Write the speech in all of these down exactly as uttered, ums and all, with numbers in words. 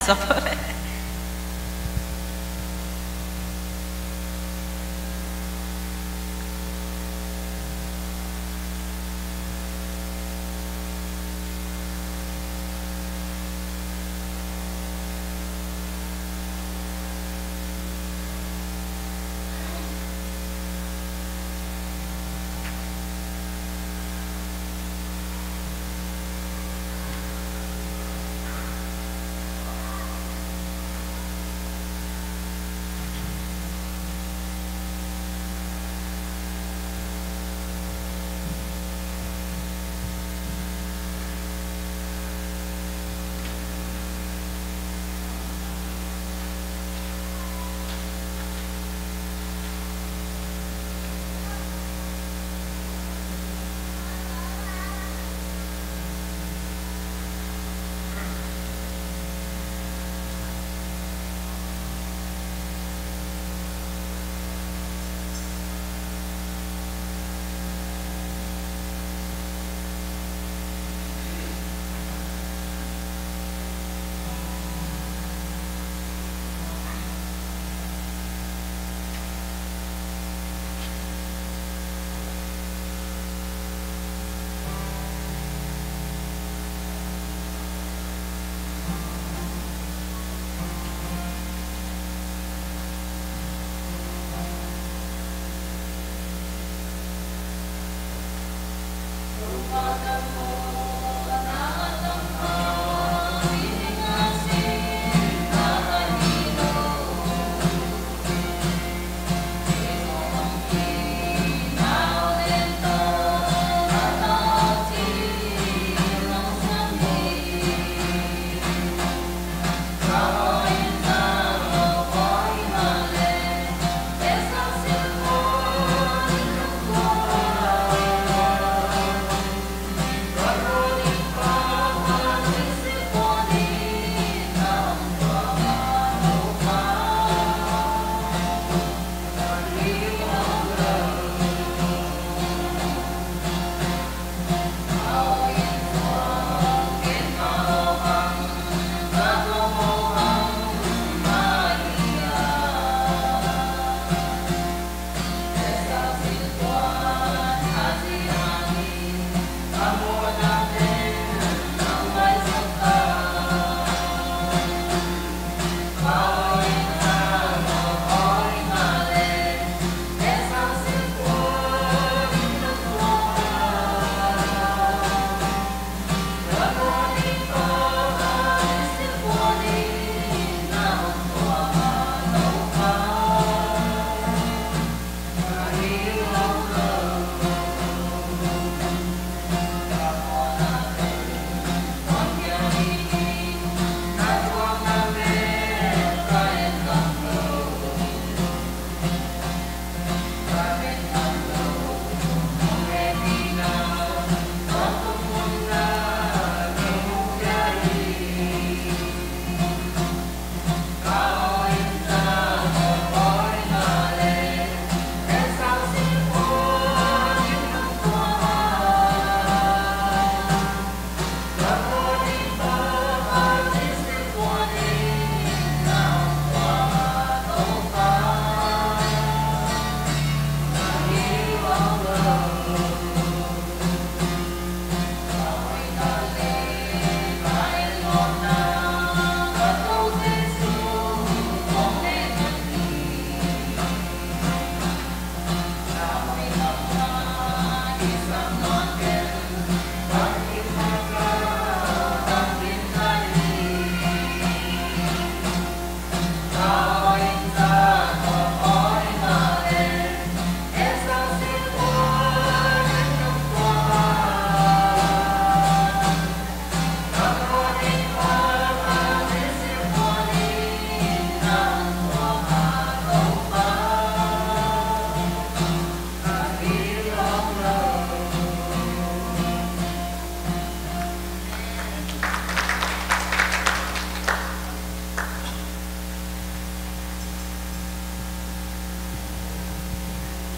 Sawpore.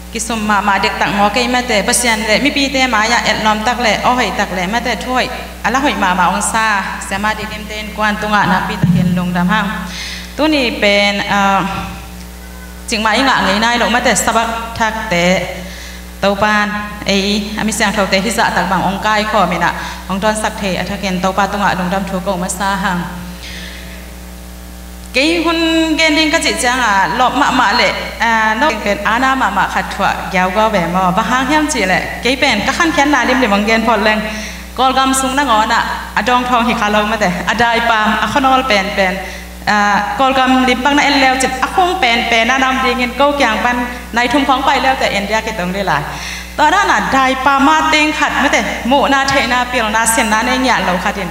Kisum mahmah dektak maw, kei mate Pasian le mipite mai-ah et nuamtak le aw hoihtak le mate thu hoih a la hoih mahmah ong sa Siama Dilimte innkuan tungah nakpi takin Lungdam hang. Tuni pen, ah, cikmah i ngah ngei nai loh mate, Sabbath thakte Topan ei a mi siangthote hih zahtak bang hong kaikhawm in ah hong dawnsak thei a thakin Topa tungah lungdam thu ko masa hang. Kei hun gen ding ka cih ciangah lawp mahmah le, ah, no pen ana mahmah khat thuah giaugiau ve maw? Bang hang hiam cih leh kei pen ka khankhiatna limlim hong gen phot leng Kawlgam sung nangawn ah a dawngthawng hi kha lo mate, a daipam, a khuanawl penpen, ah, Kawlgam limpang na en leu cin a khung penpen a nam dingin ko kiang pan nai thum khawng pai leu teh India kitung dih lai. Tua dan a daipam a teng khat mate, muhna, theihna, pilna, sinna nei ngiat lo khat in,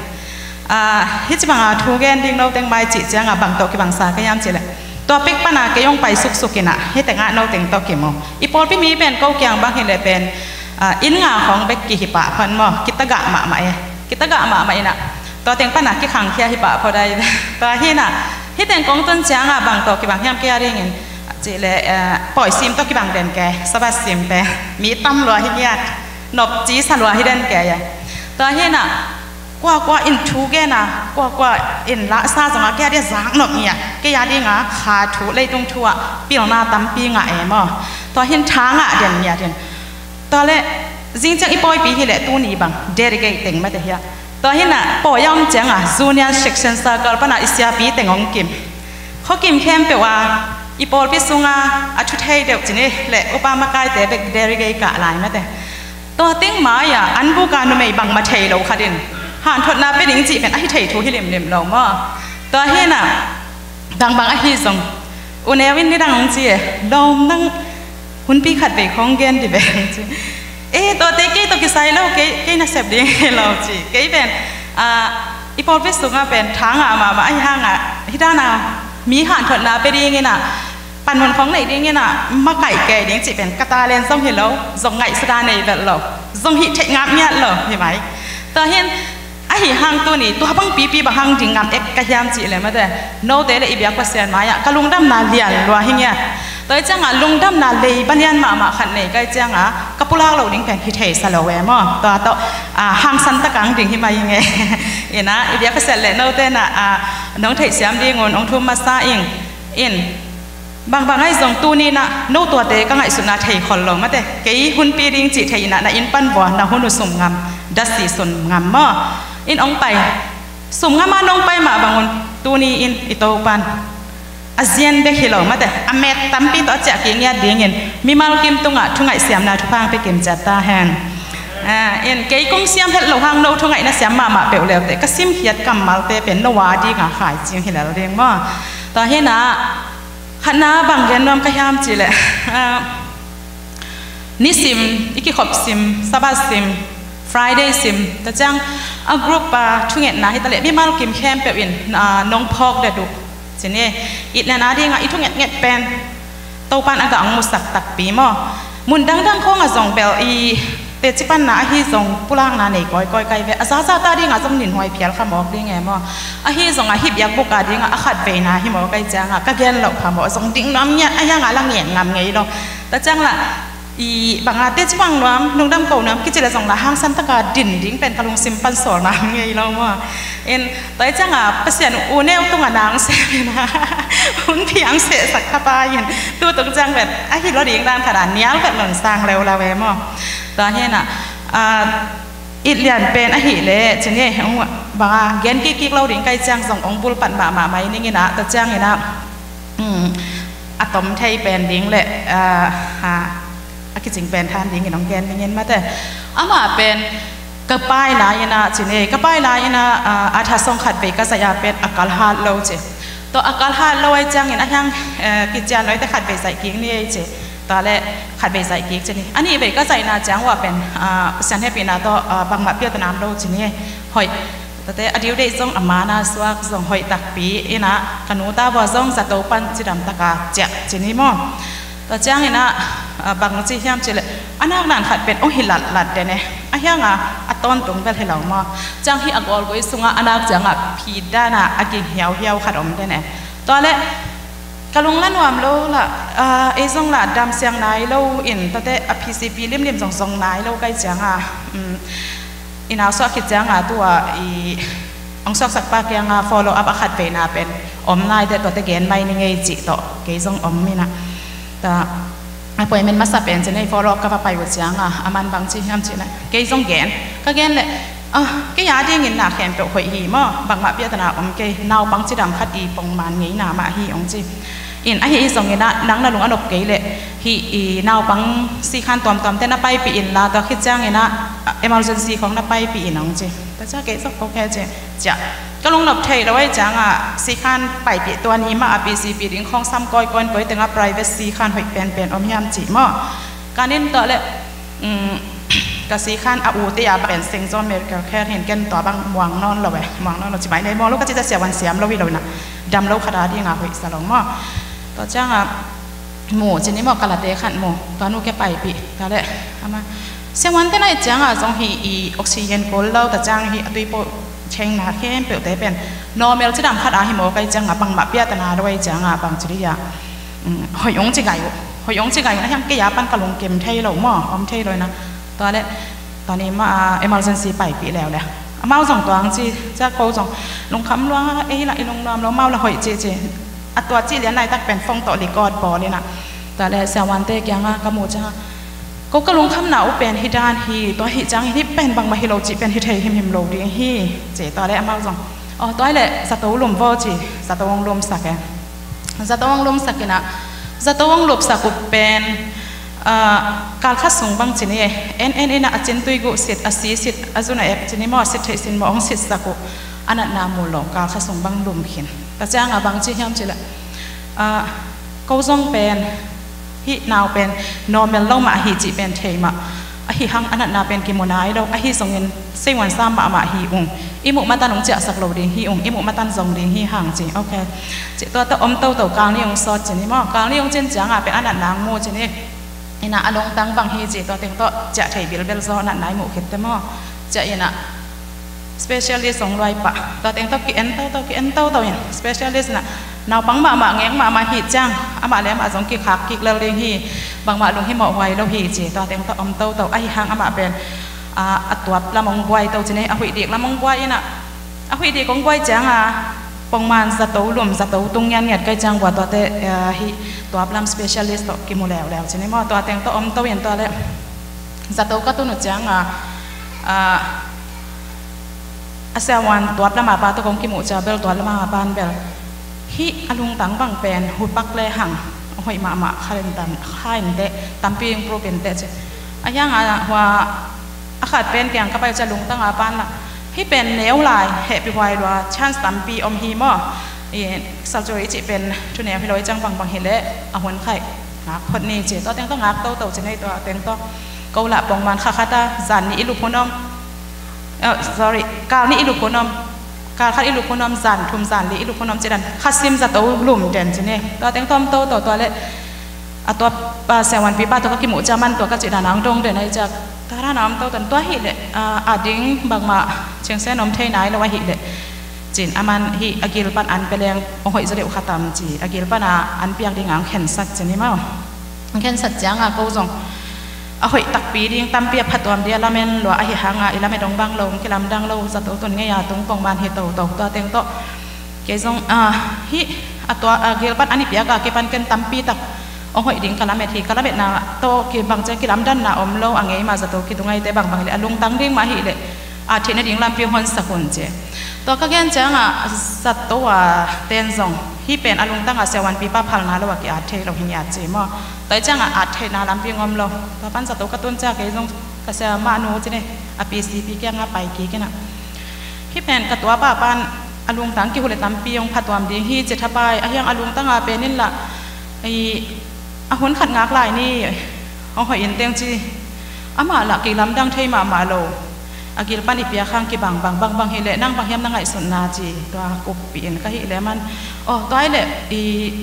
ah, hih ci banga thu gen ding no teng mai cih ciangah bang tawh kibangsa ka hiam cih leh tua pek pana kei hong pai suksuk in ah hih tengah no teng tawh kimu. I pawlpi mi pen ko kiang bang hi leh pen, ah, inn nga khawng bek kihi pah phot maw, kitagah mahmah e. Kitagah mahmah in ah tua teng pana kikhangkhia hi pah phot ai. Tua hi in ah hih teng kong tun ciangah bang tawh kibang hiam kei a dingin cih leh, ah, pawi sim tawh kibang den kei, Sabbath sim pen mi tam lua hi ngiat, nopci sa lua hi den kei. Tua hi in ah kuakua in thu gen a, kuakua in lahsa zongah kei a dingah zak nop ngiat, kei a dingah kha thu, leitung thu ah pilna tampi ngah e maw? Tua hi in tha ngah den ngiat in. Tua leh zing ciang i pawipi hi leh tuni bang delegate teng mate hi a. Tua hi in ah pawi a om ciangah junior section circle pana i siapi teng hong kim. Khuakim khempeuh a i pawlpi sunga a thu thei deuh cih ni leh upa makaite bek delegate kah lai mate. Tua teng mai-ah an buka numei bangmah thei lo khat in hanthotna pia ding cih pen a hi thei thu hi limlim lo maw? Tua hi in ah bangbang ahi zong u neu in nidang hong ci e, lawm nang hunpi khat vei khawng gen dih ve hong ci. E, tuate kei tawh kisai lo, kei, kei nasep ding hi lo ci. Kei pen, ah, i pawlpi sungah pen tha ngah mahmah ahi hangah hih dan a mi hanthotna pia dingin ah panmun khawng neih dingin ah makaih kei ding cih pen ka talent zong hi lo, zong ngaihsut a nei vet lo, zong hih theih ngap ngiat lo hi mai. Tua hi in ahi hang tuni tua bang pipi bang hang ding ngam ek ka hiam cih leh mate, note le i biak Pasian mai-ah ka lungdamna lian lua hi ngiat. Tua hi ciangah lungdamna leiba lian mahmah khat nei ka hih ciangah ka pulak loh ding pen hi thei sa lo e maw? Tua tawh, ah, hangsan tak a hong ding hi mai hi nge. In ah i biak Pasian le note in ah, ah, nong theihsiam ding un hong thum masa ing. In bangbang ahi zong tuni in ah no tuate ka ngaihsutna thei khol lo mate. Kei hunpi ding cih thei in ah na inn pan vua na hun uh sum ngam, dasi sum ngam maw? In hong pai, sum ngam a nong pai mah bangun tuni in i Topan a zian bek hi lo mate, a met tampi tawh a ciah kik ngiat dingin mimal kim tungah thu ngaihsiamna thupha hong pia kim ciat ta hen. Ah, in kei kong siam het loh hang no thu ngaihna siam mahmah peuh leute ka simkhiat kammalte pen no a dinga khaicing hi lel ding maw? Tua hi in ah khatna bang gen nuam ka hiam cih leh, ah, nisim, i kikhop sim, Sabbath sim, Friday sim, tua ciang a group a thungetna hi ta leh mimal kim khempeuh in, ah, nong phawk det uh cih ni. It lian a dingah i thungetnget pen Topan a gah hong musak takpi maw? Mun dangdang khawngah zong bel i teci panna ahi zong pulakna nei kawikawi kai ve. A zaza ta dingah zong ninhuai phial kha mawk ding e maw? Ahi zongah hih biakbuk a dingah a khat veina hi mawk ahi ciangah ka gen loh phamawh zong ding nuam ngiat, ahi hangah la ngen ngam ngei lo. Tua ciang lah i banga teci bang nuam, lungdam ko nuam kici leh zong lah hangsan taka din ding pen ka lungsim pan sawl nuam ngei lo maw? In tua hi ciangah Pasian u neu tungah na hong sem in ah hunpi hong sehsak kha pa in, tu tung ciang pen ahi lo ding dan khat a nial vet lon sang leuleu e maw? Tua hi in ah, ah, it lian pen ahih leh cih ni, hong banga gen kikkik lo ding ka hih ciang zong hong bulphat mahmah mai ning in ah, tua ciangin ah, um, a tom thei pen ding le, ah, ah, a kicing pen than dingin hong gen dingin mate. Amah pen ka pai lai in ah cih ni, ka pai lai in ah, ah, a tha song khat vei ka zaih a pen a kal hat lo ci. Tua a kal hat lo ahi ciangin a hiang, eh, kician lo hi te khat vei zaih kik ni ei ci. Tua le khat vei zaih kik ci ni. A nih vei ka zaihna ciang uah pen, ah, Pasian hehpihna tawh, ah, bangmah pia ta nam lo ci ni. Hoih. Tate a due date zong a mana suak zong hoih takpi in ah ka nu ta vua zong zato pan cidam taka ciah ci ni maw? Tua ciangin ah, ah, bang ci hiam cih leh a nakdan khat pen hong hi latlat den e. A hiangah a tawntung bel hi lo maw? Ciang hih a gawlgui sungah a nak ciangah phit dana a ging hiauhiau khat om den e. Tua le ka lung la nuam lo lah, ah, ei zong lah damsiang nai lo in, tate a P C P limlim zong zong nai lo ka hih ciangah, um, i nausuah khit ciangah tua i hong suaksak pa kiangah follow up a khat veina pen om nai teh, tuate gen mai ni ngei cih tawh kei zong om inah. Ta appointment masa pen ci ni, follow up ka va pai uh ciangah aman bang ci hiam cih leh, kei zong gen, ka gen leh, ah, kei a dingin na khempeuh hoih hi maw, bangmah piatana om kei, naupang cidam khat i pongman ngeina mah hi hong ci. In ahi zongin ah nang na lung a nop kei leh hih i naupang sikhan tuamtuamte na paipih inla, tua khit ciangin ah emergency khawng na paipih in hong ci. Tua ciang kei zong ok ci, ciah, ka lungnop thei lo ahih ciangah sikhan paipih tua ni mah a P C P ding khawng sam kawikawi in, koi tengah private sikhan hoih penpen om hiam cih maw. Kan in tua leh, um, ka sikhan a ute a pen Saint John Medical Care hi in, ken tua bang muang nawn lo e, muang nawn lo ci mai nei, muang lo ka cih teh siavuan siam lo hi lo inah, dam lo khat a dingah hoihsa lo maw. Tua ciangah mu ci ni maw, ka late khat mu, tua nu kia paipih, tua leh ama, siavuante na hih ciangah zong hih i oxygen kul lo, tua ciang hih a tui pawh chengna khempeuhte pen normal cidam khat a hi maw, ka hih ciangah bangmah piatana lo ahih ciangah bang ci dih hiam, um, hoih hong ci gai uh, hoih hong ci gai uh, na hiam kei a pan ka lungkim thei lo maw, om thei lo inah. Tua leh tua ni mah a emergency paipih leuleu. Amau zong tua hong ci, ciah ko zong lungkham lua, ei lah i lungnuam lo, amau lah hoih ci ci. A tua cih lian laitak pen phone tawh record bawl inah. Tua leh siavuante kiangah ka mu ciangah, ko ka lungkhamna uh pen hih dan hi, tua hih ciangin hih pen bangmah hi lo cih pen hi thei himhim lo ding hi ci. Tua leh amau zong, aw, tua leh zato lum vaw ci, zato hong lumsak e. Zato hong lumsak inah, zato hong lumsak uh pen, ah, kal khat sung bang ci ni e, en en inah a cintui guh sit, a si sit, a zun a ep ci ni maw, sit theih sin maw, hong sitsak uh, a natna mu lo, kal khat sung bang lum khin. Tua ciangah bang ci hiam cih leh, ah, ko zong pen hih nau pen normal lo mah ahi cih pen thei mah, ahi hang a natna pen kimu nai lo, ahi zongin seivuan sam mahmah hi ung, i muh matan hong ciahsak lo ding hi ung, i muh matan zong ding hi hang ci. Ok ci. Tua tawh om toto, kal nih hong sawt ci ni maw, kal nih hong cin ciangah pen a natna hong mu ci ni. Inah a lungtang bang hi ci, tua teng tawh ciah thei bilbel zaw, a natna i muh khit teh maw. Ciah inah specialist hong luai pah. Tua teng tawh ki-en toto, ki-en toto in, specialist inah naupang mahmah, ngek mahmah hi ciang amah leh amah zong kikhak kik lel ding hi, bangmah lunghimawh huai lo hi ci. Tua teng tawh om toto, ahi hang amah pen, ah, a tuap lam hong buai to ci ni, a huih dik lam hong buai inah, a huih dik hong buai ciangah pongman zato lum, zato tung ngiatngiat ka hih ciang bua, tuate, ah, hih tuap lam specialist tawh kimu leuleu ci ni maw. Tua teng tawh om to in, tua leh zato ka tun uh ciangah, ah, a siavuan tuap lam a pa tawh kong kimuh ciang bel, tuap lam a pa in bel hih a lungtang bang pen hupak lehang hoih mahmah kha in tam, kha in teh, tampi improve in teh ci. Ahi hangah hua a khat pen kiang ka pai uh ciang lungtang a pa in lah, hih pen neu lai, hehpih huai lua, chance tampi om hi maw. I surgery cih pen thuneu hi lo ahih ciang bangbang hi leh a hun khaih ngak phot ni ci. Tua teng tawh ngak toto ci ni. Tua teng tawh ko lah pongman kha khat a, zan nih i lup hun om, eh, sorry, kal nih i lup hun om, kal khat i lup hun om, zan thum zan li i lup hun om ci dan, kha sim zato lum den ci ni. Tua teng tawh om toto, tua leh a tuap, ah, siavuanpipa tawh ka kimuh ciang aman tua ka cih dan a hong dong den ahih ciang, tua dan a om toto in, tua hi leh, ah, a ding bangmah cingsen om thei nai lo ahih leh ci-in aman hih a gil pan an pia leng hong hoih zaw deuh kha tam ci, a gil pan a an piak ding a hong khensak ci ni maw. Hong khensak ciangah ko zong a hoih takpi ding, tampi a phatuam ding a lamen lua, ahi hangah i lamet hong bang lo, hong kilamdang lo, zato tun ngei a tung pongman hi toto. Tua teng tawh kei zong, ah, hih a tua, a gil pan an i piak a kipan ken tampi tak hong hoih ding ka lamet hi. Ka lametna tawh kibang ciang kilamdanna om lo, a ngei mah zato kitung ahih teh, bangbang hi leh a lungtang ding mah hi leh, a theihna ding lampi hong honsak un ci. Tua ka gen ciangah zato a ten zong, hih pen a lungtang a siavuanpipa phalna lo a ki-at thei lo hi ngiat ci maw. Tua ahih ciangah at theihna lampi hong om lo. Tua pan zato ka tun ciang kei zong ka siamah nu ci ni, a P C P kiangah pai kik inah, hih pen ka tuapa pan a lungtang kihu leh tampi hong phatuam ding hi ci thapai, ahi hang a lungtang a pen in lah, i, a hun khat ngak lai ni, hong hoih in teng ci. Amah lah kilamdang thei mahmah lo. A gil pan i piak hang kibang bang, bangbang hi leh nang bang hiam na ngaihsutna ci, tua kuppih in ka hih leh aman, aw, tua hi leh i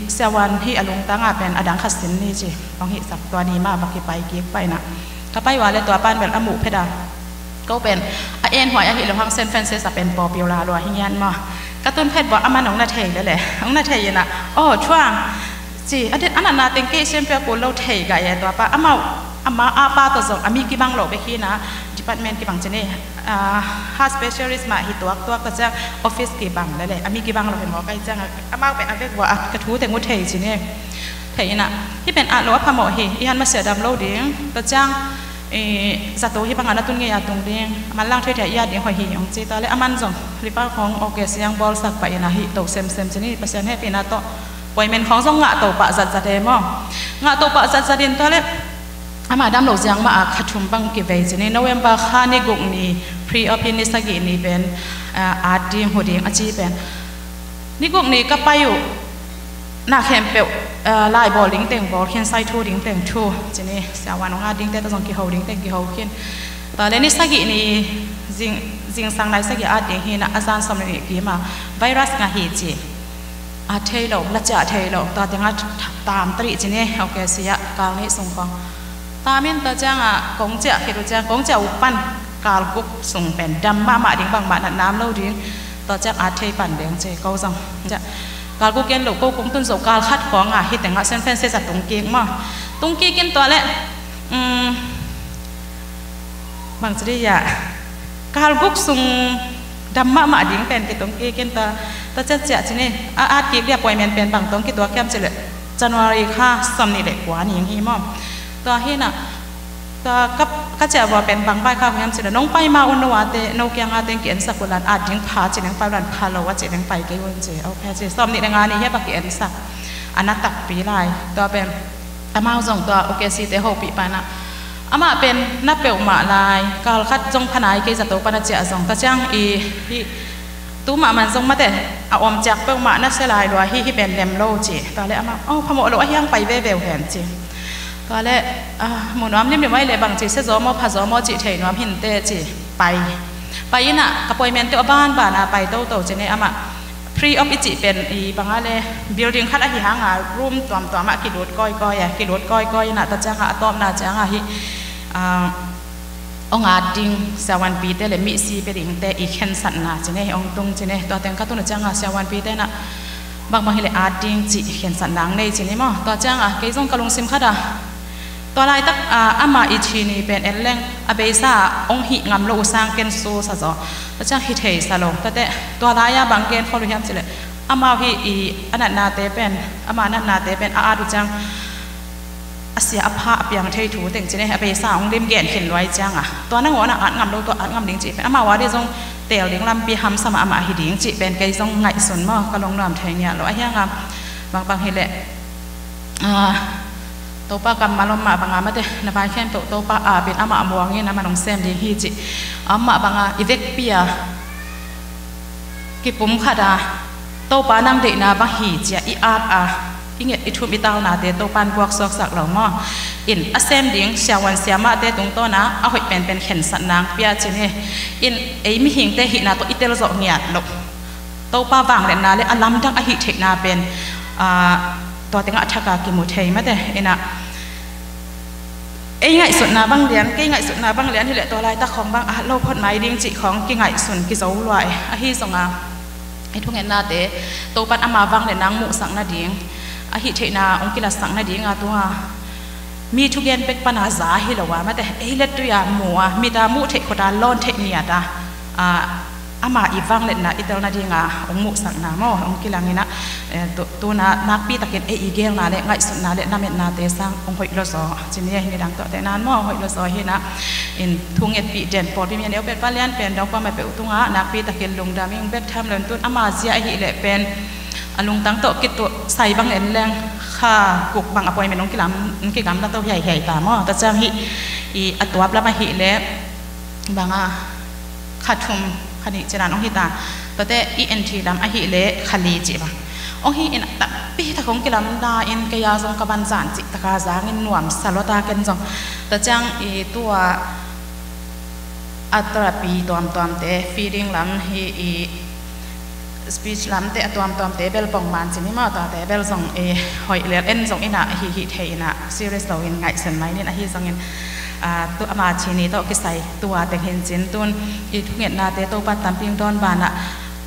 siavuan hih a lungtang a pen a dang khat sin ni ci, hong hihsak. Tua ni mah bang kipai kik pah inah, ka pai ua leh tua pan bel a muh phet a, ko pen a en huai ahih lo hang Saint Francis a pen popular lua hi ngiat maw. Ka tun phet bua aman hong na thei lel e, hong na thei inah, aw, Thuang ci, a den a natna teng kei siam pia kul lo thei gai e, tua pa amau ama a pa tawh zong a mi kibang lo bek hi na, department kibang ci ni. Ah, heart specialist mah hi tuaktuak, tua ciang office kibang lele, a mi kibang lo hi mawk ahih ciang, amau pen a vek vua a ka thu teng uh thei ci ni. Thei ina, hih pen at lo a phamawh hi, i han masiah dam lo ding, tua ciang, i, zato hih bangah na tun ngei a tung ding, a manlang thei thei a i at ding hoih hi hong ci. Tua le aman zong refer khawng okay siang bawlsak pah ina hih to semsem ci ni, Pasian hehpihna tawh appointment khawng zong ngah to pah zatzat e maw. Ngah to pah zatzat in tua le amah dam lo ziang mah a kha thum bang kivei ci ni, November kha ni guk ni pre-op hi, ni sagih ni pen, ah, at ding hu ding a ci pen. Ni guk ni ka pai uh, na khempeuh, ah, lai bawl ding teng bawl khin, sai thu ding teng thu ci ni, siavuan hong at ding te tawh zong kiho ding teng kiho khin. Tua le ni sagih ni zing, zingsang nai sagih at ding hi na, a zan sawm ni kim a virus ngah hi ci. At thei lo, la ciah thei lo, tua tengah tam ta rih ci ni, okay, sia kal nih sung khawng. Tam in tua ciangah kong ciah khit uh ciang, kong ciah uh pan kal guk sung pen dam mahmah ding, bangmah natna om lo ding, tua ciang at thei pan ding ci ko zong. Ciah kal guk gen lo, ko kong tun zo kal khat khawngah hih tengah San Francisco tung kik maw. Tung kik in tua le, um, bang ci dih hiah, kal guk sung dam mahmah ding pen kitung kik in tua, tua ciang ciah ci ni, a at kik dih appointment pen bang tawh kituak hiam ci leh, January kha sawm nih le kua ni hi maw. Tua hi na, tua ka, ka ciah vua pen bang bai kha hiam ci leh, nong pai ma un no a te, no kiang a te ki ensak uh lan, at ding pha ci leng pai uh lan, pha lo a ci leng pai kei un ci. Okay ci, sawm nih le nga ni hi a bang ki ensak a na takpi lai. Tua pen amau zong tua okay si te hopih pana, amah pen na peuhmah lai, kal khat zong pha nai kei zato pana ciah zong, tua ciang i, hi, tu mahmah zong mate, a om ciak peuhmah na sia lai lua hi, hih pen lem lo ci. Tua le amah, oh, phamawh lo a hiang pai veve uh hen ci. Tua le, ah, mu nuam limlim ahi le bang ci, sia zaw maw, pha zaw maw ci thei nuam hinte ci. Pai, pai ina ka appointment te a banbana pai toto ci ni, amah pre-op i cih pen i banga le building khat ahi hanga room tuamtuamah kilut kawikawi a, kilut kawikawi ina, tua cianga a tawpna cianga hi, ah, hong at ding siavuanpite le mihsi pia dingte i khensatna ci ni hong tung ci ni. Tua teng ka tun uh cianga siavuanpite na bangbang hi le at ding cih khensatna hong nei ci ni maw. Tua cianga kei zong ka lungsim khat a, tua laitak, ah, ama i thi ni pen en leng a beisa hong hih ngam lo uh sang ken su sa zaw. Tua ciang hi thei sa lo. Tua te, tua laia bang gen khol uh hiam ci leh, amau hi i a natnate pen, ama natnate pen a at uh ciang a sia a pha a piang thei thu teng ci ni, a beisa hong lim gen khin luai cianga, tua nangawn a at ngam lo, tua at ngam ding cih pen amau a dih zong teel ding lampi hamsa mahmah hi ding cih pen kei zong ngaihsun maw, ka lungnuam thei ngiat lo. A hianga bangbang hi leh, ah, Topa kammal om mah banga mate, na vai khempeuh Topa apin amah muangin amah nong sem ding hi cih a om mah banga i vekpi a kipumkhat a, Topa nang deihna bang hi cia i at a, i nget i thum i talnate Topan guak suaksak lo maw. In a sem ding siavuan siamahte tungtawna a hoih penpen khensatna hong pia ci ni. In ei mihingte hihna tawh i tel zawh ngiat loh, Topa vangliatna le a lamdang a hih theihna pen, ah, tua tengah a thaka kimu thei mate. Ina ei ngaihsutna bang lian, kei ngaihsutna bang lian hi leh tua laitak khawng bang a hat lo phot mai ding cih khawng kingaihsun kizo lua e. Ahi zonga i thungetnate Topan ama vangliatna hong muhsak nading, a hih theihna hong kilatsak nadinga tunga mi thugen pek pana za hi lo a mate, ei le tui a mu a, mit a muh theih, khut a lawn theih ngiat a, ah, ama i vangliatna i tel nadinga hong muhsakna maw hong kilang ina, eh, tu, tuna nakpi takin ei i gelna le ngaihsutna le lametnate sang hong hoih lo zaw ci ni. Nidang tawh teh nan maw hong hoih lo zaw hi na, in thungetpih den pawlpi mi a neu pen pa lian pen dong pa mah peuh tunga nakpi takin lungdam ing bek tham lo in, tun ama zia ahih leh pen a lungtang tawh kituh sai bang en leng kha guk bang appointment hong kilam, hong kigamla to hiaihiai ta maw. Tua ciang hih i a tuap lam ahih leh banga kha thum, kha nih cinan hong hi ta. Tuate i en thi lam ahih leh kha li cih bang hong hi in, a takpi tak hong kilamla in, kei a zong ka van zan cih taka zangin nuamsa lua ta ken zong. Tua ciang i tua a therapy tuamtuamte, feeding lam hi i speech lamte a tuamtuamte bel pongman ci ni maw, tuate bel zong i hoih lel en zong ina hi, hi thei ina serious lo in ngaihsun mai nin. Ahi zongin, ah, tu ama thi ni tawh kisai tua teng hin cin tun i thungetnate Topa tamping dawn banah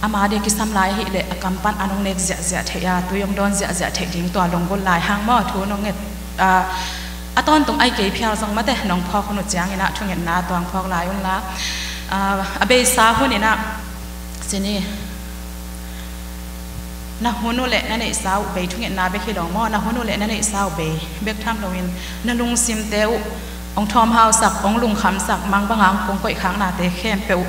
ama dia kisam lai ahih leh a kam pan an hong nek ziahziah theih a, tui hong dawn ziahziah theih ding tua lunggulh lai hang maw, thu nong nget, ah, A tawntung ai kei phial zong mate nong phawk hun uh ciangin ah thungetna tuang phawk lai unla, ah, a beisa hun in ah, sini, na hun uh le na neihsa uh bei, thungetna bek hi lo maw, na hun uh le na neihsa uh bei bek tham loin na lungsimte uh hong thawmhausak, hong lungkhamsak, mang banga hong kong koihkhaknate khempeuh uh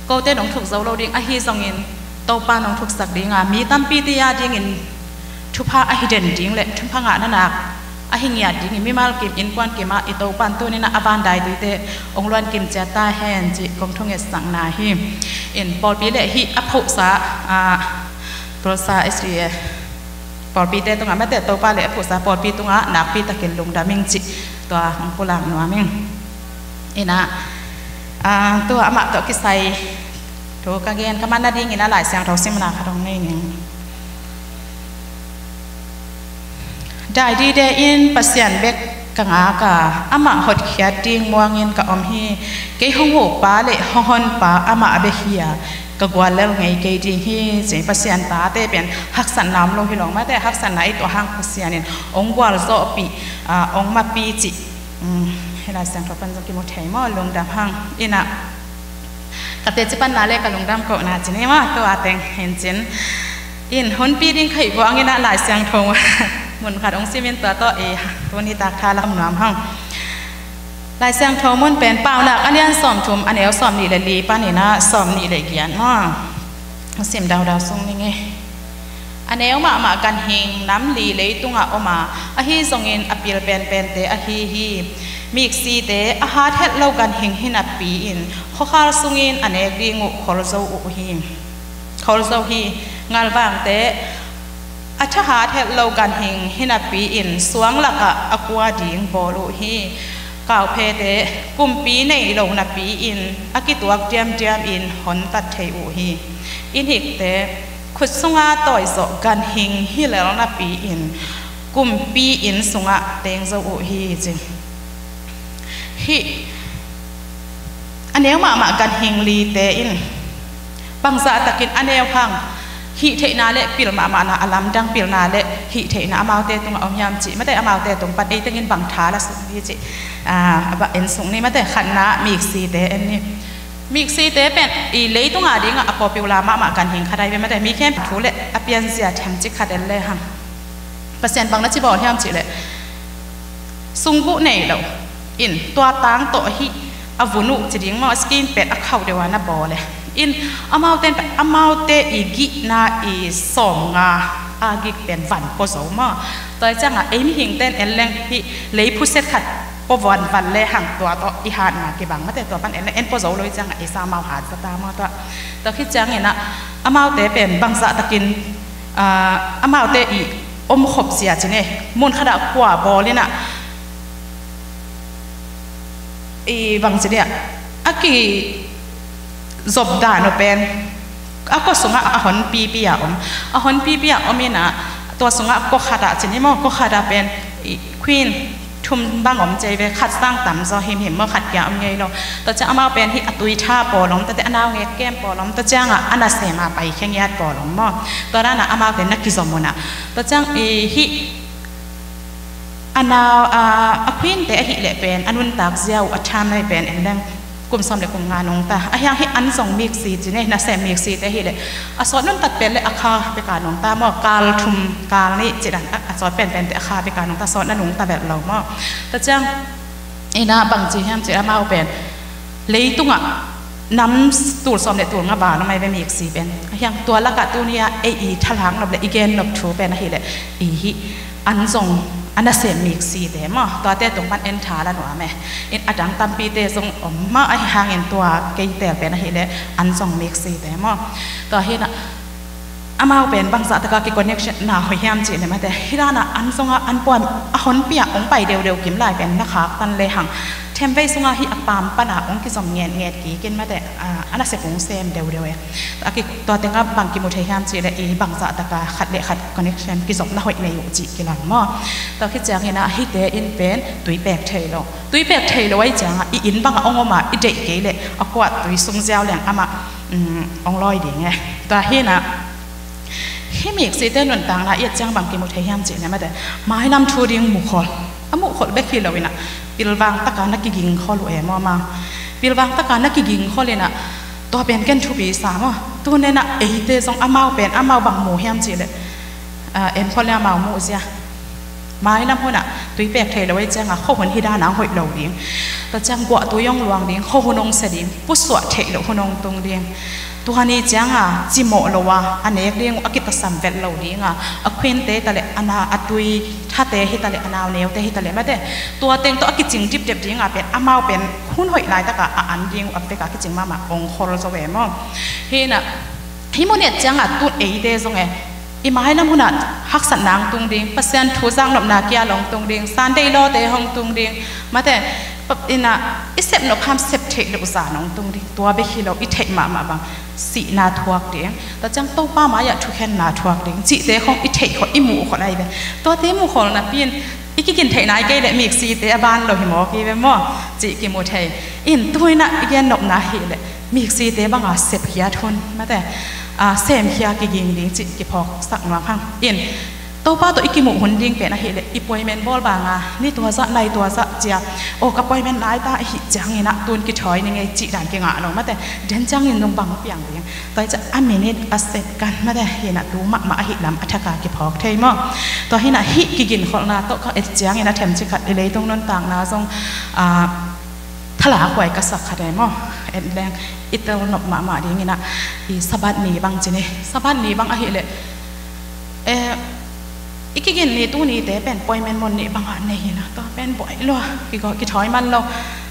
kote nong thuk zo lo ding ahi zongin Topa nong thuksak dinga mi tampi te a dingin thupha ahi den ding le thupha ngahna nak ahi ngiat dingin mimal kim innkuan kimah i Topan tuninah a van daituite hong luan kim ciat ta hen cih kong thungetsakna hi. In pawlpi le hih a phohsa, ah, Tulsa S D A pawlpite tungah mate Topa le a phohsa pawlpi tungah nakpi takin lungdam ing cih tua hong pulak nuam ing. Inah, ah, tua amah tawh kisai thu ka gen ka man nadingin a Lai Siangtho simna khat hong nei ning. Dai dide in Pasian bek ka ngak a, amah hotkhiat ding muangin ka om hi. Kei hong hupa le hong honpa amah bek hi a, ka guallel ngei kei ding hi. Ci Pasian tate pen haksatna om lo hi lo mate, haksatna i tuah hang Pasian in hong gualzawhpih, ah, hong mapi cih, um, hih Lai Siangtho pan zong kimu thei maw, lungdam hang. Inah ka teci panna le ka lungdam kohna ci ni maw, tua teng hin cin. In hunpi ding ka hih buangin ah Lai Siangtho mun khat hong simin tua tawh i tuni taktha lam nuam hang. Lai Siangtho mun pen Paunak a lian sawmthum a neu sawmnih le li panin ah sawmnih le giat maw, hong sim daudau sung ning e. A neu mahmah ganhing nam li leitungah om a, ahi zongin a pil penpente ahi hi. Miksite a hat het lo ganhing hi napi-in khuakhal sungin a nek ding uh khol zo uh hi. Khol zo hi. Ngalvangte a thahat het lo ganhing hi napi-in suang lakah a kua ding bawl uh hi. Kauphete kumpi nei lo napi-in a kituak diamdiamin hontat thei uh hi. Inhikte khut sunga tawizawh ganhing hi lel napi-in kumpi inn sungah teng zo uh hi ci. Hih a neu mahmah ganhing lite in bangzah takin a neu hang hih theihna le pil mahmahna a lamdang pilna le hih theihna amaute tungah om hiam cih mate, amaute tung pan ei tengin bang tha la sung hi cih, ah, a bah en sung ni mate, khatna miksite en ni. Miksite pen i leitunga dingah a popular mahmah ganhing khat ahi ve mate, mi khempeuh thu le a pianzia themcik khat en le hang. Pasian bang na ci bawl hiam cih leh sungbuh nei lo in tua tang tawh hih a vun uh ci ding maw, a skin pet a khauh deuh a na bawl e. In amaute, amaute i gihna i sawmnga a gik pen van pua zo maw. Tua ciangah ei mihingte in en leng hih lei phuset khat pua vanvan le hang tua tawh i hatna kibang mate, tua pan en le en pua zo lo i ciangah ei sa amau hat zata maw tua. Tua khit ciangin ah amaute pen bangzah takin, ah, amaute i omkhop zia ci ne, mun khatah kua bawl in ah i bang ci dia a kizop dan uh pen a kua sungah a honpipi a om. A honpipi a om in ah tua sungah kua khatah ci ni maw, kua khatah pen i queen thum bang om ci ve, khat sang tam zaw himhim maw, khat kia om ngei lo. Tua ciang amau pen hih a tuitha pawl om, tua te a naungek kem pawl om, tua ciangah a nasem a paikhia ngiat pawl om maw. Tua danah amaute na kizom un ah tua ciang i hih a nau, a, a queen te ahih leh pen a nuntak zia uh a tham nai pen en leng kum sawm le kum nga nungta. A hiang hih an zong miksi ci ne, nasem miksi te ahih leh a sawt nuntak pen le a kha beka nungta maw, kal thum kal nih ci dan a, a sawt penpen te a kha beka nungta, sawt na nungta vet lo maw. Tua ciang ina bang ci hiam ci amau pen leitungah nam tul sawm le tul nga val a mai ve miksi pen. A hiang tua lakah tuni-a ei i thalak nop le i gen nop thu pen ahih leh i hih an zong a nasem miksite maw, tuate tung pan en tha la nuam e. In a dang tampite zong om maw, ahi hangin tua kei tel pen ahih leh an zong miksite maw. Tua hi na amau pen bangzah taka ki connection na hoih hiam cih leh mate, hih dana an zongah an puan a honpi ah hong pai deuhdeuh kim lai pen na khaktan le hang themvei sungah hih a pam pana hong kizom ngetnget kikin mate, a, a nasep hong sem deuhdeuh e. A ki, tua tengah bang kimu thei hiam cih leh i bangzah taka khat le khat connection kizopna hoih nei uh cih kilang maw. Tua khit ciangin ah hihte in pen tui pek thei lo. Tui pek thei lo ahi ciangah i inn bangah hong om a i deih kei leh a kuat tui sung ziau leng amah, um, hong lawi ding e. Tua hi na hih miksite nuntakna i et ciang bang kimu thei hiam cih leh mate, mailam thu ding mukhol. A muhkholh bek hi lo inah, pilvang taka na kigingkholh uh e maw, amau pilvang taka na kigingkholh inah, tua pen ken thupi sa maw. Tuni inah eite zong amau pen amau bang mu hiam cihleh, ah, en kholh le amau muh zia, mailam hunah tui pek thei lo ei cianga khuahun hi dan ang hoih lo ding. Tua ciang guahtui hong luang ding, khuahun hong sia ding, pusuah theih loh hun hong tung ding. Tua ni cianga cimawh lo a, a nek ding uh a kitasam vet lo dinga, a khuinte hitaleh, a na, a tui thate hitaleh, a nauneute hitaleh, mate, tua teng tawh a kicing dipdep dinga pen amau pen hun hoih laitaka a an ding uh a veka kicing mahmah hong khol zo e maw. Hi inah, hih mun et cianga tun eite zong e, i mailam hunah haksatna hong tung ding, Pasian thu zaknopna kia hong tung ding, Sunday lawte hong tung ding, mate, pa-, inah, i sep nop kham sep theih loh zan hong tung ding. Tua bek hi lo, i theih mahmah bang sihna thuak ding, tua ciang Topa mai-ah thukhenna thuak ding cihte khong i theih khol, i muh khol ahi ve. Tuate muhkholh napi in i kigin theihna i kei leh miksite a ban lo hi mawk hi ve maw, cih kimu thei. In tu inah i gennopna hileh miksite banga sepkhiat hun, mate, a, semkhia kiging ding cih kiphawksak nuam hang. In Topa tawh i kimuh hun ding pen ahileh, i appointment bawl banga ni tua zah, nai tua zah cia, aw, ka appointment nai ta ahih cianginah tun kithawi ni ngei cih dan kingah lo, mate, den ciangin nung bang piang ding. Tua hi ciah a minute, a second, mate, hinah tu mahmah ahih lam a thaka kiphawk thei maw. Tua hinah hih kiginkholhna tawh ka et ciangin a themci khat i leitung nuntakna zong, ah, thalakhuai ka sak khat e maw. Et leng i tel nop mahmah dinginah, i Sabbath ni bang ci ni. Sabbath ni bang ahileh, eh, i kigin ni tunite pen appointment mun nih bangah nei hinah, tua pen buai lua, kigo, kithawi man lo.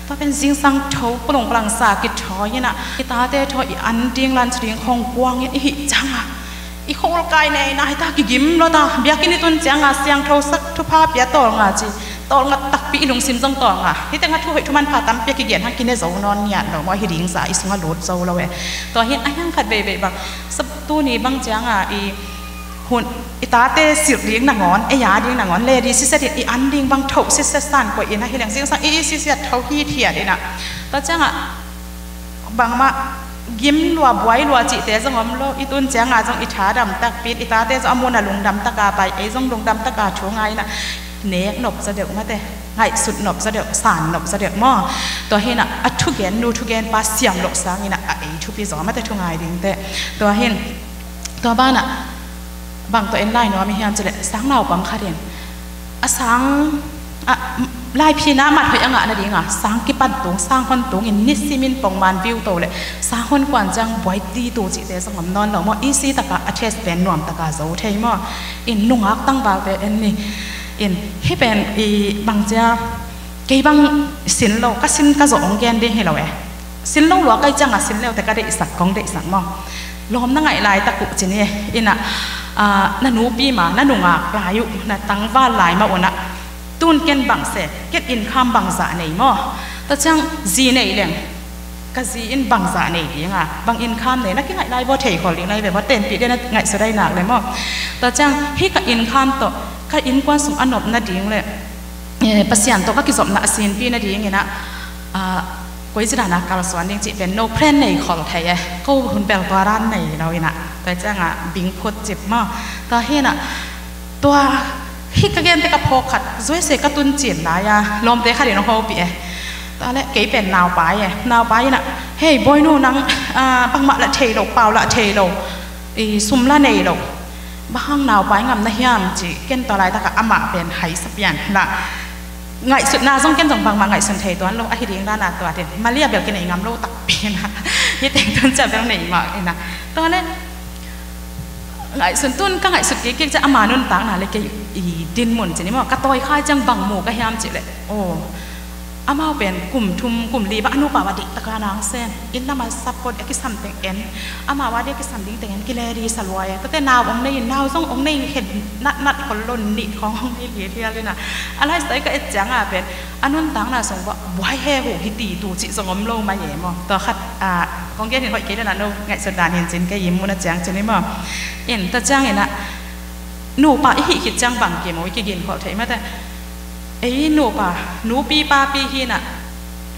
Tua pen zingsang tho, pulung palangsa kithawi hinah, i tate thaw i an ding, lunch ding khong kuangin i hih cianga, i khol kai nei nai ta, kigim lua ta. Biakinn i tun cianga siangtho sak, thupha pia tawlnga ci, tawlnga takpi, i lungsim zong tawlnga. Hih tengah thu hoih thu manpha tampi a kigen hang, kine zo nawn ngiat lo maw, hi ding za i sungah lut zo lo e. Tua hin a hiang khat veivei bang, sab tuni bang cianga i hun, i tate silh ding nangawn, ei a ding nangawn, lady siset in i an ding bang tho siset san koih in ahileng zingsang i, i siset tho hithiat inah. Tua ciangah bangmah gim lua, buai lua cihte zong om lo. I tun cianga zong i tha dam takpi in, i tate zong a mun a lungdam taka pai, ei zong lungdam taka thu ngai inah, nek nop zaw deuh, mate, ngaihsut nop zaw deuh, san nop zaw deuh maw. Tua hinah a thugen nu thugen pa siam loh sanginah a ei thupi zaw, mate, thu ngai dingte. Tua hin, tua banah bang tawh en lai nuam i hiam cileh, sang naupang khat in a sang, a, laiphinah mat hoih a ngah nadinga sang kipan tung, sang hon tungin nisimin pongman viu to leh sang hon kuan ciang buai ti tu cihte zong om nawn lo maw. Easy taka a test pen nuam taka zo thei maw. In nungak tangvalte en ni. In hih pen i bang cia, kei bang sin lo, ka sin ka zawh hong gen ding hi lo e. Sin lo lua kai cianga sin leute ka deihsak, kong deihsak maw. Lawm na ngaih laitak uh ci ni e. Inah, ah, na nupi ma, na nungak lai uh, na tangval lai mah unah, tun ken bang se, ken income bangzah nei maw. Tua ciang zi nei leng, ka zi in bangzah nei dinga, bang income nei, na kingaih lai baw, theikhol ding lai ve maw, tenpih ding na ngaihsut ai nak le maw. Tua ciang hih ka income tawh ka innkuan sung a nop nading le, eh, Pasian tawh ka kizopna a sinpi nadinginah, ah, koi zi dana kalsuan ding cih pen no plan nei khol thei e. Ko hun bel tua dan nei lo inah, tua cianga bing phut cip maw. Tua hinah, tua hih ka gente ka phawk khat, zuaise ka tun cin lai-a lawmte khat in hong hopih e. Tua le kei pen naupai e, naupai inah, hei, bawinu nang, ah, bangmah lah thei lo, pau lah thei lo, i sum lah nei lo, bang hang naupai ngam na hiam ci. Ken tua laitaka amah pen haisa pian lah, ngaihsutna zong ken zong bangmah ngaihsun thei tuan lo, ahi ding dana tua tin Malia bel kinei ngam lo takpi na, hih teng tun cia bel nei mah inah. Tua le ngaihsun tun ka ngaihsut kik kik cia ama nuntakna le kei i dinmun ci ni maw, ka tawi khai ciang bang mu ka hiam cileh, aw, amau pen kum thum, kum li bang a nupa va dihtaka nang sem. Inn lam a sap ko dih a kisam teng en. Amau a dih a kisam ding teng en, kiledi sa luai e. Tuate nau hong nei in, nau zong hong nei hen, natnat khol lo, nih khawng hong nei lialial inah. A laisai ka et cianga pen a nuntakna sung buai he hu hi ti tu cih zong om lo mai e maw. Tua khat, ah, kong gen hin hoih kei le na, no ngaihsut dan hin cin, kei i muna ciang cin i maw. In tua cianginah nupa i hih khit ciang bang kimu i kiginkholh thei mate. Ei nupa, nupi papi hinah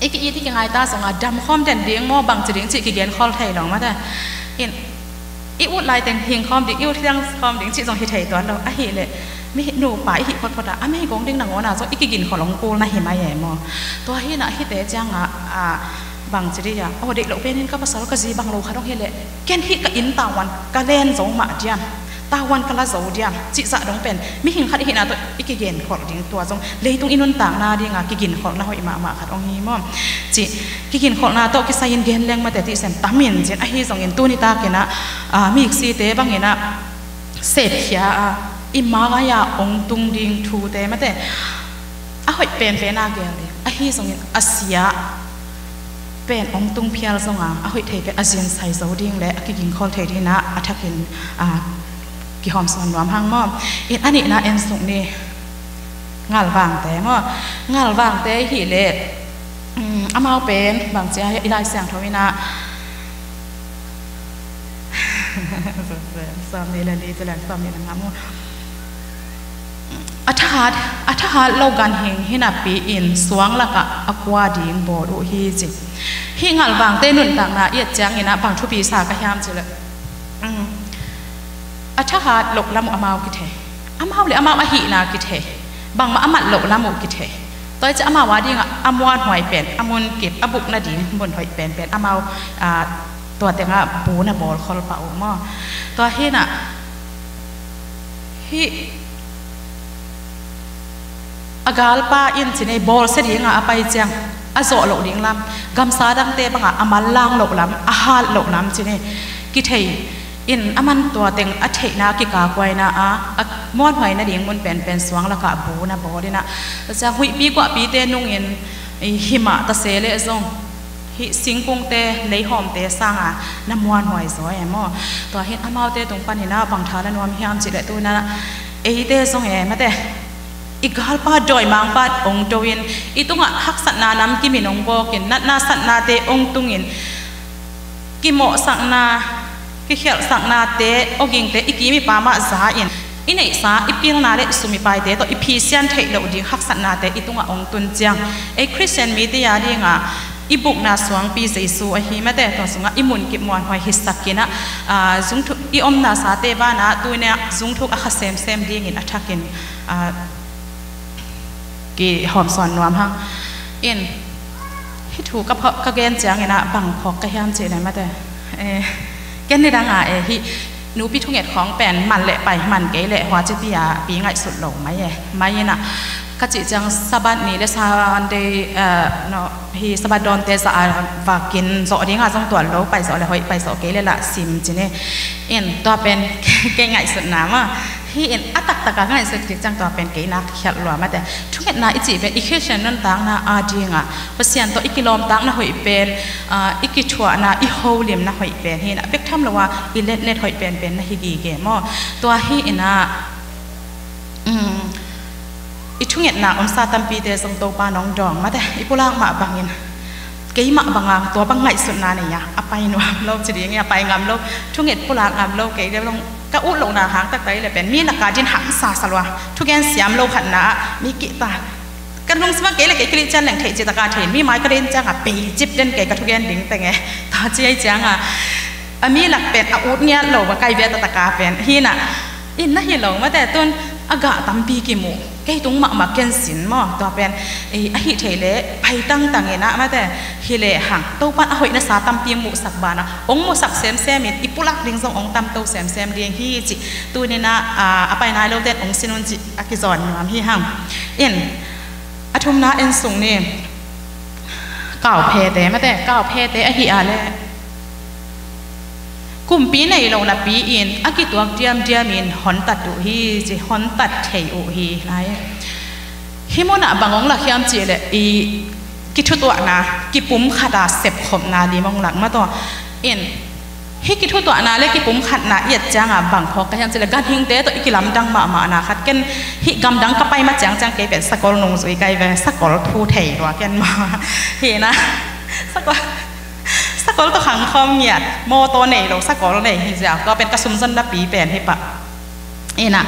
i ki-it i kingaita zonga damkhawm den ding maw, bangci ding cih kigenkhol thei lo mate. In I ut laiteng hing khawm ding, i ut hiang khawm ding cih zong hi thei tuan lo. Ahih leh mi nupa i hih photphot ah a meigong ding nangawn ah zong i kiginkholh hong kul na hi mai e maw? Tua hi nah hihte ciangah, ah, bang ci dih ah, aw, deih loh penin ka pasal ka zi bang lo khat hong hi leh ken hih ka inn tavuan ka len zo mah diam, tavuan ka la zo diam cih zah dong pen mihing khat i hihna tawh i kigenkholh ding, tua zong leitung i nuntakna dingah kiginkholhna hoih mahmah khat hong hi maw? Cih kiginkholhna tawh kisai-in gen leng mate tih sem tam in cin, ahi zongin tuni takin ah, ah, mi iksite bangin ah sepkhia a, i mai-ah hong tung ding thute mate a hoih penpen a gel ding, ahi zongin a sia pen hong tung phial zonga a hoih thei pen a zinsai zo ding le a kiginkholh thei dingin ah a thakin, ah, kihawmsawn nuam hang maw? In a nihna en suk ni. Ngalvangte maw? Ngalvangte i hih leh, um, amau pen bang cia i Lai Siangtho in ah, sawm nih le li, ci leng sawm nih le nga maw? A thahat, a thahat lo ganhing hi napi-in suang lakah a kua ding bawl uh hi ci. Hih ngalvangte nuntakna i et ciangin ah bang thupi sa ka hiam cih leh, um, a thahat loh lam uh amau kithei, amau le amau ahihna kithei, bangmah a mat loh lam uh kithei. Tua hi ciah amau a dingah a muanhuai pen, a munkip, a buk nading mun hoih penpen amau, ah, tua tengah bu na bawl khol pah uh maw? Tua hi nah hih a galpa in ci nei bawlsia dingah a pai ciang a zawh loh ding lam, gamsa dangte bangah a manlang loh lam, a hat loh lam ci nei kithei in a man tua teng a theihna kikakhuaina a, a muanhuai nading mun penpen suang lakah bu na bawl in ah, tua ciang huihpi guahpite nungin, eh, himah tase leh zong hih singkungte, leihawmte sanga na muanhuai zaw e maw? Tua hi nah amaute tung panin ah bang tha la nuam hiam cih leh tu-in ah eite zong e mate, i galpa dawimangpa hong do-in i tungah haksatna namkim in hong bawkin, natna satnate hong tungin, kimawhsakna, kikhialhsaknate, awgingte i kim i pam ah za-in, i neihsa i pilna le sum i paite tawh i phisian theih loh ding haksatnate i tungah hong tun ciang, ei Khristian mite a dingah i bukna suangpi Jesu ahi mate, tua sungah i munkip muanhuai hisak in ah, ah, zungthuk i omnasate banah tu-in ah zungthuk a kha semsem dingin a thakin, ah, kihawmsawn nuam hang. In, hih thu ka pho-, ka gen ciangin ah bang phawk ka hiam cih leh mate, eh, ken nidang a, eh, hih nupi thunget khawng pen man leh pai, man kei leh hua cipi a pi ngaihsut lo mai e. Mai in ah ka cih ciang Sabbath ni le Sunday, eh, no, hih Sabbath dawnte zah a vakin zawh dingah zong tuan lo, pai zawh leh hoih, pai zawh kei leh lah sim ci ni. In, tua pen kei ngaihsutna maw? Hih in a taktak a ngaihsut kik ciang tua pen kei nak khialh lua mate. Thungetna i cih pen i Khristian nuntakna a dingah Pasian tawh i kilawmtakna hoih pen, ah, i kithuahna, i holimna hoih pen hi nah, bek tham lo a i letnet hoih penpen na hi gige maw? Tua hi in ah, um, i thungetna omsa tampite zong Topa nong dawng mate, i pulak mah bangin, keimah banga tua bang ngaihsutna nei a, a pai nuam lo ci ding hi, a pai ngam lo, thunget pulak ngam lo, kei deuh long ka ut lohna hang taktak i leh pen mi laka din hamsa sa lua, thugen siam lo khatna ah mi kihta, ka lungsim ah kei leh kei kilih cian leng theih cih taka thei, mi mai ka din ciangah peicip den kei ka thugen ding teng e. Tua ci ei ciangah a mi lak pen a ut ngiat lo va kai via taktak a pen hi nah, in na hi lo mate, tun a gah tampi kimu, kei tung mahmah ken sin maw? Tua pen, eh, ahi thei leh pai tangtang in ah mate, hi lehang Topan a hoih nasa tampi hong muhsak banah hong muhsak semsem in i pulak ding zong hong tamto semsem ding hi cih tuni-in ah, ah, a pai nai lote in hong sin un cih a kizawn nuam hi hang. In, a thumna en suk ni. Kauphete mate, kauphete ahi a leh kumpi nei lo napi-in a kituak diamdiam in hontat uh hi ci, hontat thei uh hi lai. Hih munah bang hong lak hiam cih leh i kithutuahna, kipumkhata sepkhopna lim hong lak mataw. In, hih kithutuahna le kipumkhatna i et ciangah bang phawk ka hiam cih leh ganhingte tawh i kilamdang mahmahna khat, ken hih gamdang ka pai ma ciangciang kei pen sakol nungzui kai ve, sakol thu thei lua ken maw? Hi nah, sakol, sakol tawh khangkhawm ngiat, mawtaw nei lo sakol nei hi ziau, tua pen ka sumzon napi pen hi pah. Hi nah,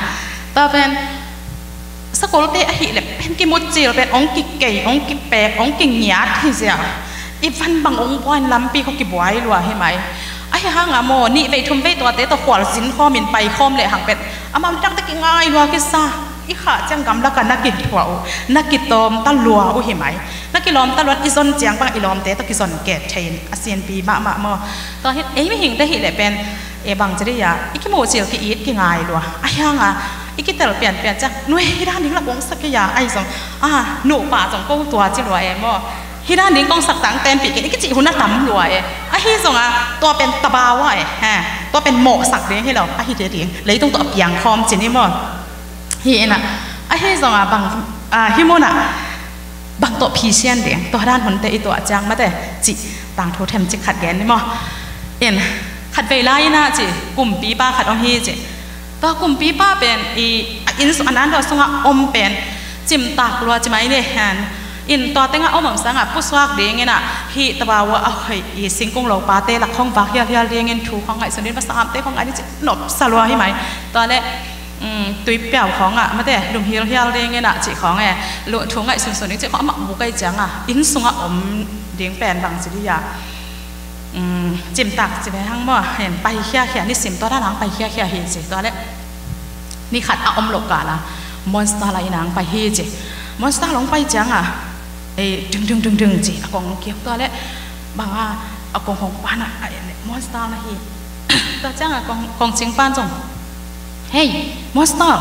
tua pen sakolte ahih leh pen kimutcil pen hong kikei, hong kipek, hong kingiat hi ziau. I van bang hong buai in lampi khawng kibuai lua hi mai. Ai, Hang a maw, nih vei thum vei tuate tawh khualzin khawmin paikhawm lehang pen amau nitak teh kingai lua kisa. I khah ciang gamlakah na kithuah uh, na kitawm ta lua uh hi mai. Na kilawm ta luan i zon ciang bang i lawmte tawh kizon ket thei in a sinpi mahmah maw. Tua hi ei mihingte hi leh pen e bang ci dih a, i kimuhcil ki-it kingai lua. A hiang a i kitel pianpian ciang nuai hi dan ding la kong sa kei a, ahi zong a nupa zong ko tua ci lua e maw. Hi dan ding kong sak tang tenpih kei, i kicih hun a tam lua e. Ahi zong a tua pen tabawa e, ha, tua pen mawhsak ding hi lo, ahi te ding leitung tawh a piangkhawm ci ni maw. Hi inah ahi zong a bang, a, hi munah bang tawh phisian ding, tua dan hunte i tuah ciang mate cih tangthu themcik khat gen ni maw. In khat vei lai inah ci, kumpipa khat om hi ci. Tua kumpipa pen i a inn sung a nando sungah om pen cimtak lua ci mai ni hen. In tua tengah om om sangah pusuak ding inah hih tabawa a hoih i singkung lopate lak khong vak hialhial dingin thu khong ngaihsun ding, va sangamte khong ngaih ding ci nopsa lua hi mai. Tua le um, tuipiau khawngah mate lum hilhial ding inah cih khawng e, lu-, thu ngaihsunsun ding cih khawng amah buk ahi ciangah inn sungah om ding pen bang ci dih a, um, cimtak ci ve hang maw, hen paikhiakhia, nisim tua dan hang paikhiakhia hi ci. Tua le ni khat a om loh kala Monster la inah hang pai hi ci. Monster hong pai ciangah ei ding ding ding ding ci a kong kiak. Tua le banga a kong hong pana a en le Monster na hi. Tua ciangah kong, kong cingpan zong, "Hei, Monster,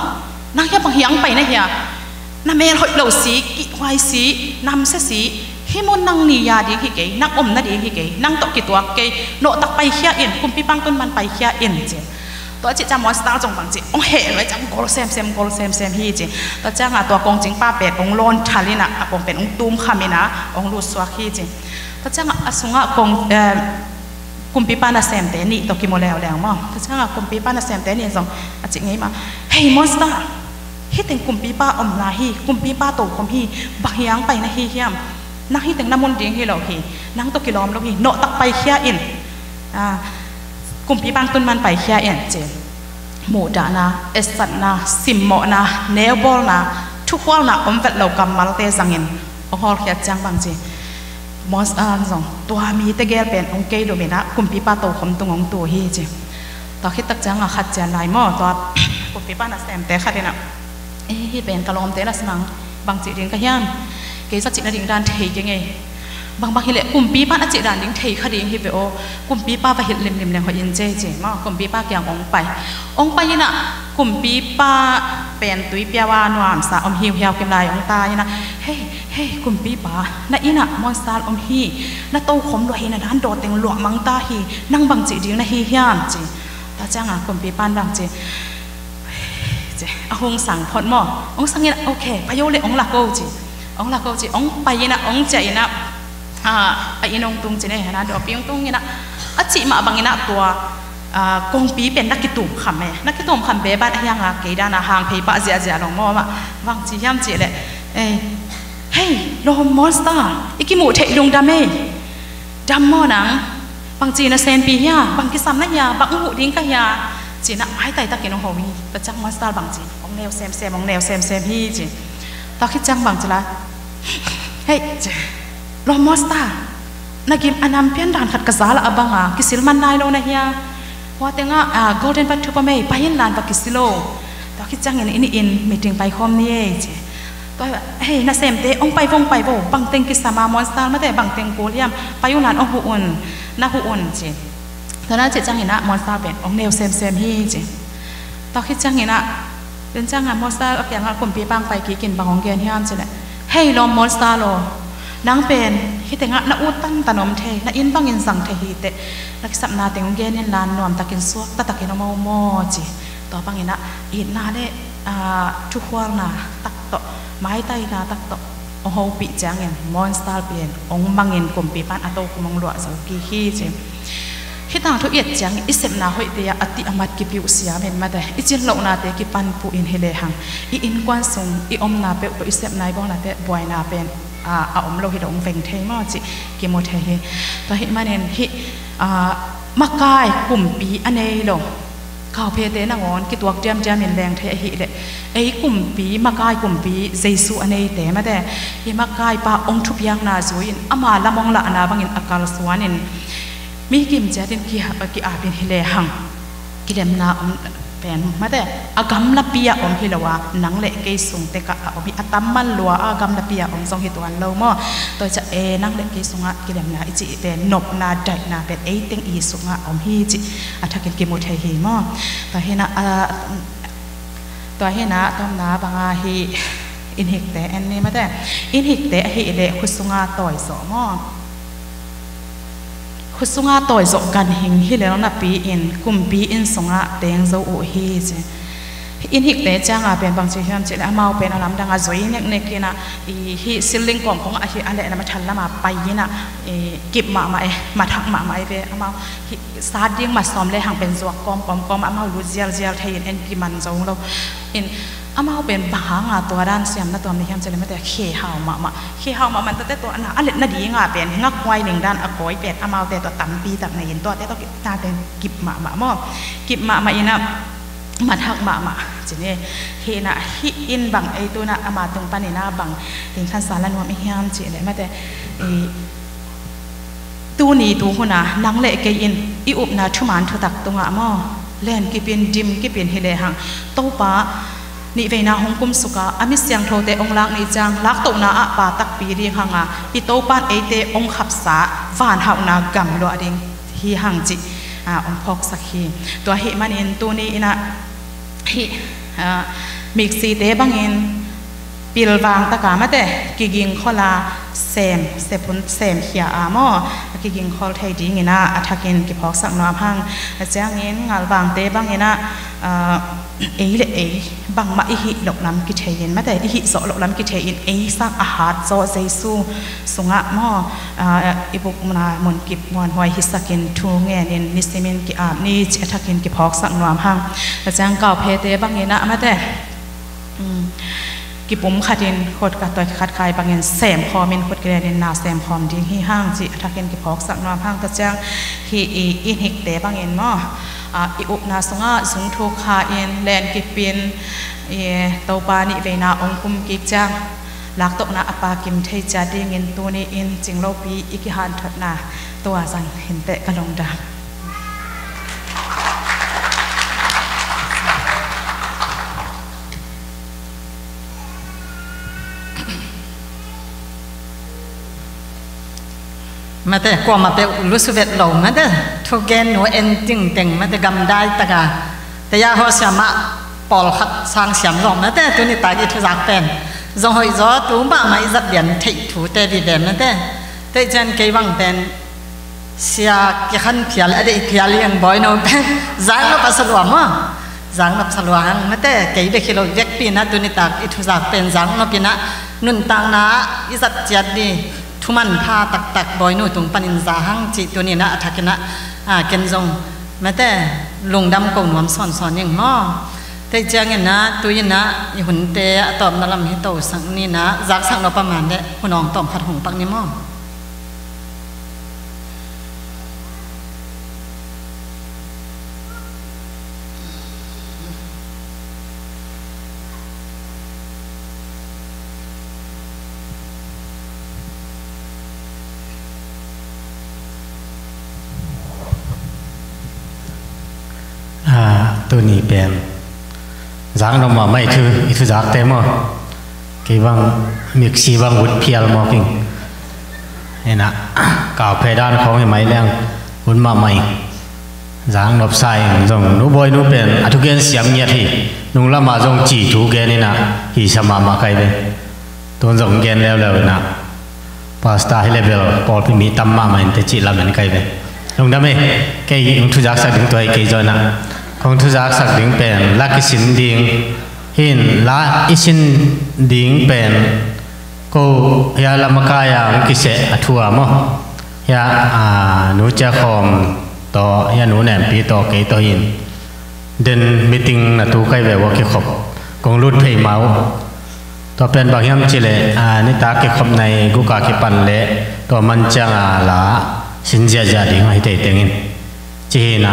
nang hia bang hiang pai na hia? Na mel hoih lo si, kihhuai si, namsia si, hi mun nang ni ya ding hi kei, nang om nading hi kei, nang tawh kituak kei, nawhtak paikhia in, kumpipa tun man paikhia in," ci. Tua cih ciang Monster zong bang ci, hong heh luai ciang gol semsem, gol semsem hi ci. Tua ciangah tua kong cingpa pen hong lawn thal inah a kong pen hong tum kham inah hong lutsuak hi ci. Tua ciangah a sungah kong, eh, kumpipa nasemte nih tawh kimu leuleu maw. Tua ciangah kumpipa nasemte nih zong a cih ngei mah, "Hei Monster, hih teng kumpipa omna hi, kumpipa tokhom hi, bang hiang pai na hi hiam? Nang hih teng na mun ding hi lo hi, nang tawh kilawm lo hi, nawhtak paikhia in, ah, kumpipa tun man paikhia in," ci. Muhdahna, etsatna, simmawhna, neubawlna, thukhualna om vet lo kammalte zangin hong hawlkhiat ciang bang ci, Monster zong tua mite gel pen hong kei lum inah kumpipa tokhom tung hong tu hi ci. Tua khit tak ciangah khat cian lai maw, tua kumpipa nasemte khat inah, "Eh, hih pen ka lawmte la si mang, bang cih ding ka hiam? Kei za cih nading dan thei kei ngei. Bangbang hi leh kumpipa a cih dan ding thei kha ding hi ve aw. Kumpipa va hilh limlim leng hoih in," ci ci maw, kumpipa kiang hong pai. Hong pai inah kumpipa pen tuipiau a nuamsa om hiuhiau kim lai hong ta inah, "Hei, hei, kumpipa, na innah Monster om hi, na tokhom luah hi, na dan dawteng luah mang ta hi, nang bang cih ding na hi hiam?" ci. Tua ciangah kumpipa in bang ci, ci, a hong sang phot maw. Hong sang inah, "Ok, pai o le hong lak o," ci. Hong lak o ci, hong pai inah, hong ciah inah, ah, a inn hong tung ci ne, na dawpi hong tung inah, a cih mah bang inah tua, ah, kongpi pen na kitum kham e. Na kitum kham beban a hiangah kei dana hang phei pah ziahziah long maw mah. Bang ci hiam cih leh, "Eh, hei, lawm Monster, i kimuh theih lungdam e. Dam maw nang? Bang ci na senpi hia? Bang kisam na hia? Bang uh huh ding ka hia?" Ci inah maitai takin hong ho hi. Tua ciang Monster bang ci, hong neu semsem, hong neu semsem hi ci. Tua khit ciang bang ci la, "Hei," ci, "lawm Monster, na gim a nam pian dan khat ka za lah a bang a kisil man nai lo na hia? Hua tengah, ah, Golden Bat Thup a mei, pai in lan va kisil o. Tua khit ciangin i nih in meeting paikhawm ni ei," ci. Tua, "Hei, nasemte, hong pai vo, hong pai vo, bang teng kisam a Monster mate, bang teng kul hiam, pai un lan hong huh un, na huh un," ci. Tua na cih ciang inah Monster pen hong neu semsem hi ci. Tua khit ciang inah, tua ciangah Monster a kiangah kumpipa hong pai kikin bang hong gen hiam cih leh, "Hei lawm Monster aw, nang pen hih tengah na ut tantan om thei, na inn bangin zang thei hi teh, na kisapna teng hong gen in lan nuamtakin suakta takin om o maw," ci. Tua bang inah itna le, ah, thukhualna tak tawh, maitaina tak tawh hong hopih ciangin Monster pen hong mangin kumpipa in a tokhom hong luah zo kik hi ci. Hih tangthu i et ciangin i sepna hoihte ah a tih a mat kipih uh siam in mate, i cin lohnate kipan puh in hi lehang i innkuan sung i omna peuhpeuh, i sepna i bawlnate buaina pen, ah, a om lo hi lo, hong veng thei maw cih kimu thei hi. Tua hih manin hih, ah, makai kumpi a nei lo kauphete nangawn kituak diamdiamin leng thei ahih leh, ei kumpi, makai kumpi Jesu a neite mate, hih makaipa hong thupiakna zui-in ama lam hong lahna bangin a kalsuanin Mi kim ciatin ki-, ki-apin hi lehang kilemna om pen mate, a gamlapi-ah om hi lo a, nang le kei sung tekah a om hi. A tam man lua a gamlapi-ah om zong hi tuan lo maw. Tua hi ciah e, nang le kei sungah kilemna i cih pen nopna daihna pen eiteng i sungah om hi cih a thakin kimu thei hi maw. Tua hi na, a, tua hi na, tomna banga hi, inn hikte en ni mate. Inn hikte ahih leh khusunga tawi zawh maw. Khusunga tawi zawh ganhing hi lel napi-in kumpi inn sungah teng zo uh hi ci. Inn hikte cianga pen bangci hiam cih leh amau pen a lamdang a zui neknek in a, i, hih ceiling kawmkawng a hi a leh lam a than lama pai in a, i, kip mahmah e, mathak mahmah e ve. Amau hih sat ding mat sawm lehang pen zuak kawmkawm kawm amau lut zialzial thei in en kiman zo lo. In amau pen bang hanga tua dan siam na tuam ni hiam cih leh mate khehau mahmah. Khehau mahmah tate tua na a letna dinga pen ngakhuai ning dan a kawi pen amaute tua tampi tak nei in tuate tua kip tate kip mahmah maw. Kip mahmah in a mathak mahmah ci ni. Hi na hih inn bang ei tu na ama tung pan in a bang dingkhan sa la nuam i hiam cih leh mate, i, tuni tu huna nang le kei in i upna thuman thutak tungah maw, len kipin dim kipin hi lehang Topa nihveina hong kumsuka a mi siangthote hong lak ni ciang laktohna ah pa takpi ding hanga i Topan eite hong khapsa vanhauhna gam luah ding hi hang cih, a, hong phawksak hi. Tua hih manin tuni in a hih, a, miksite bangin pilvang taka mate kigingkhol a sem, sepun, semkhia a maw, a kigingkhol thei dingin a, a thakin kiphawksak nuam hang. A ciangin ngalvangte bangin a, a, ei le ei bangmah i hih loh lam kithei in mate, i hih zawh loh lam kithei in ei sang a hat zawh Jesu sungah maw, a, i bukna munkip muanhuai hisakin thu ngenin nisimin ki-ap ni cih a thakin kiphawksak nuam hang. A ciang kauphete bangin a mate, um, kipum khatin khut ka tawi khat khai bangin semkhawmin khut kilenin na semkhawm ding hi hang cih a thakin kiphawksak nuam hang. Tua ciang hih i, inn hikte bangin maw, a, i upna sungah zungthuk kha in len kipin i Topa nihveina hong kum kik ciang laktohna a pa kim thei ciat dingin tuni in cinglopi i kihanthotna tua zang hinteh ka lungdam. Mate, kuamah peuh lusuvet lo mate, thugen nu en tingteng mate, gamdai taka teya hawsia mah pawlkhat sang siam lo mate, tuni tak i thuzak pen zong hoih zaw tu mahmah i zat lian theih thute vive mate. Tei cian kei bang pen sia kikhan phial a deih phial i ang bawi no pen zang nop a sa lua maw. Zang nop sa lua hang mate, kei bek hi lo vekpi na tuni tak i thuzak pen zang nop ina nuntakna i zat ciat di thuman pha taktak bawi nu tung panin za hang cih tuni na a thak ina, a, ken zong mate lungdam ko nuam sawnsawn ing maw. Tei ciangin na tu ina i hunte a tawpna lam hi to sak ni na zaksak nop a man le hun awng tawm khat hong pak ni maw. A, tuni pen zak nop mahmah i thu, i thuzakte maw. Kei bang miksi bang ut phial mawk ing. Ena, kauphe dan khawng hi mai leng ut mahmah ing. Zak nop sa ing zong nu bawi nu pen a thugen siam ngiat hi. Nung lamah zong ci thu gen ina hi sa mahmah kai ve. Tun zong gen leuleu ina. Pastor hi level pawlpi mi tam mahmah in te cih lamen kai ve. Lungdam e, kei hong thuzaksak ding tua hi kei zaw ina. Kong thuzaksak ding pen la kisin ding hin la i sin ding pen ko hia lamakai a hong kiseh a thu a maw. Hia, a, nu cia khawm tawh, hia nu nempi tawh kei tawh hin. Den meeting na tu kai ve ua kikhop. Kong lut phei mau. Tua pen bang hiam cih leh, a, nitak kikhop nai guka kipan leh tua man cianga la sin ziahziah ding ahi tei tengin. Ci hi na